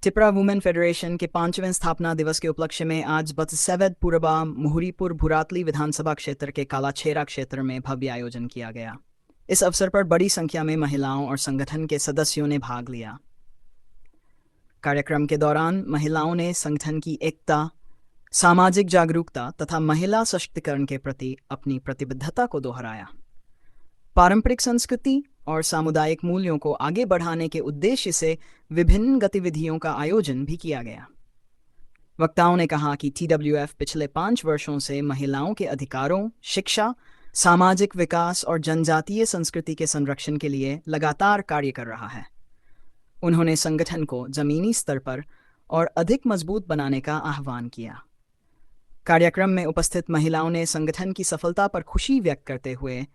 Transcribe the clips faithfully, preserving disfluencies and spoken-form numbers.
Tipra Women Federation के पांचवें स्थापना दिवस के उपलक्ष्य में आज बतसैवद पुरबा मुहुरीपुर भूरातली विधानसभा क्षेत्र के कालाछेरा क्षेत्र में भव्य आयोजन किया गया। इस अवसर पर बड़ी संख्या में महिलाओं और संगठन के सदस्यों ने भाग लिया। कार्यक्रम के दौरान महिलाओं ने संगठन की एकता, सामाजिक जागरूकता तथा महिला सशक्तिकरण के प्रति अपनी प्रतिबद्धता को दोहराया। पारंपरिक संस्कृति और सामुदायिक मूल्यों को आगे बढ़ाने के उद्देश्य से विभिन्न गतिविधियों का आयोजन भी किया गया। वक्ताओं ने कहा कि टीडब्ल्यूएफ पिछले पाँच वर्षों से महिलाओं के अधिकारों, शिक्षा, सामाजिक विकास और जनजातीय संस्कृति के संरक्षण के लिए लगातार कार्य कर रहा है। उन्होंने संगठन को जमीनी स्तर पर और अधिक मजबूत बनाने का आह्वान किया। कार्यक्रम में उपस्थित महिलाओं ने संगठन की सफलता पर खुशी व्यक्त करते हुए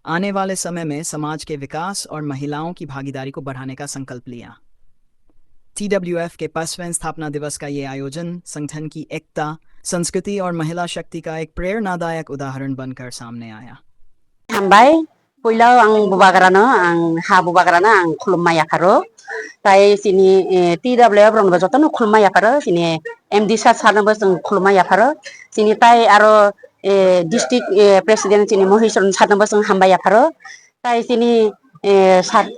आने वाले समय में समाज के विकास और महिलाओं की भागीदारी को बढ़ाने का संकल्प लिया। टीडब्ल्यूएफ के पांचवें स्थापना दिवस का ये आयोजन संगठन की एकता, संस्कृति और महिला शक्ति का एक प्रेरणादायक उदाहरण बनकर सामने आया। Hambai, puila ang bubagrano, ang ha bubagrano ang khulumma yapharo. Tai chini, eh, T W F rokno jotono khulumma yapharo, chini M D sir, sir no bo chwng khulumma yapharo. Chini tai aro, eh, district, eh, president chini Mohichran sir no bo chwng hambai yapharo. Tai chini, eh, sir,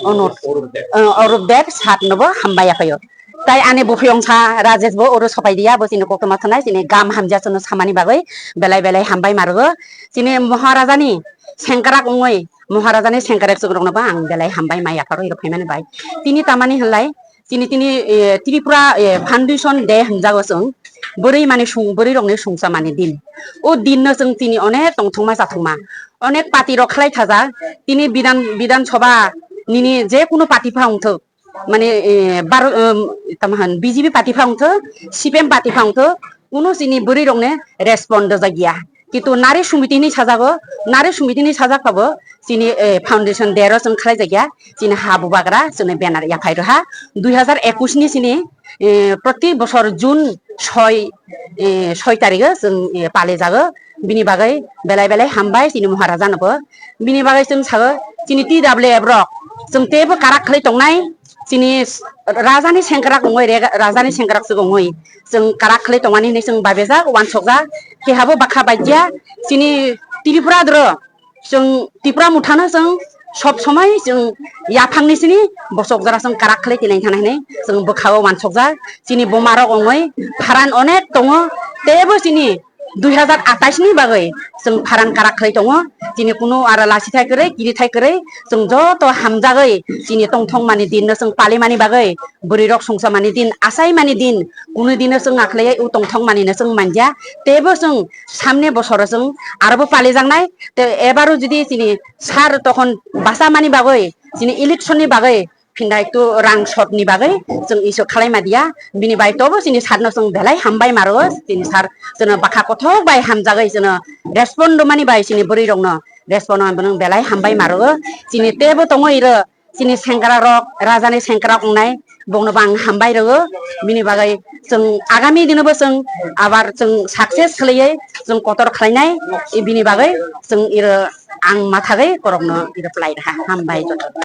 Onu-, eh, Arup Deb sir no bo hambai yaphaio. Tai ani buphiyong sa Rajesh bo oro sopai dia, bo chini koktwma thanai, chini gam hamya chwngno samani bagwi belai belai hambai marugo. Chini Maharajani sengkrak wngwi, Maharajani sengkrak chwng rokno bo ang belai hambai ma yapharo iro phaimani bai. Tini tamani hwnlai, chini tini, eh, Tripura, eh, Foundation Day hwnjago chwng, bwrwi mani sung, bwrwi rokni sungsa mani din. O din no chwng tini onek tongthokma chathokma, onek party rok khlai thajak. Tini Bidhan, Bidhan Sabha nini je kunu party pha wngthok, mane, eh, baro, em, tamo han B J P party pha wngthok, C P M party pha wngthok, kunu chini bwrwi rokne respond dojak ya. Kintu Nari Samiti ni sajago, Nari Samiti ni sajak pabo chini, eh, Foundation Day ro chwng khlai jak ya, chini ha bubagra chwngni banner yaphai rwha. Dui hazar ekush ni chini, eh, proti bosor June soi, eh, soi tarikh o chwng, eh, pali jago. Bini bagwi belai belai hambai chini Maharaja no bo. Bini bagwi chwng sago chini T W F rok chwng teibo karak khlai tongnai. Chini Rajani sengkrak wngwi, Rega-, Rajani sengkrak chwng wngwi chwng karak khlai tongmani hinwi chwng babejak, uansukjak. Kehabo bakha baikya chini Tripura doro chwng Tripura muthano chwng sob somoi chwng yaphangni sini bosok jora chwng karak khlai tinai thana hinwi chwng bwkhao uansukjak. Chini buma rok wngwi pharan onek tongo, teibo chini dui hazar atais ni bagwi chwng pharan karak khlai tongo. Chini kunu aro lasithai kwrwi, kirithai kwrwi, chwng joto hamjagwi chini tongthokmani dinno chwng palimani bagwi, bwrwirok songsamani din, achaimani din, kunu dino chwng akhlaiwi u tongthokmanino chwng manja. Teibo chwng samni bosoro chwng arobo palijaknai. Te ebaro jodi chini sir tokhon bachamani bagwi, chini election ni bagwi, phinda ektu rang short ni bagwi chwng isu khalai ma dia. Bini bai tobo chini sir no chwng belai hambai maro. Chini sir chwngno bakha kothok bai hamjagwi chwngno respond rwmani bai chini bwrwi rokno respond rwmani belai hambai maro. Chini teibo tongo iro chini sengkrak rok, Rajani sengkrak wngnai, bongno bo ang hambai rwo. Bini bagwi chwng agami dino bo chwng abar chwng success khlaiwi chwng kotor khlainai, bini bagwi chwng iro ang mathagwi korokno iro phlai rwha. Hambai joto.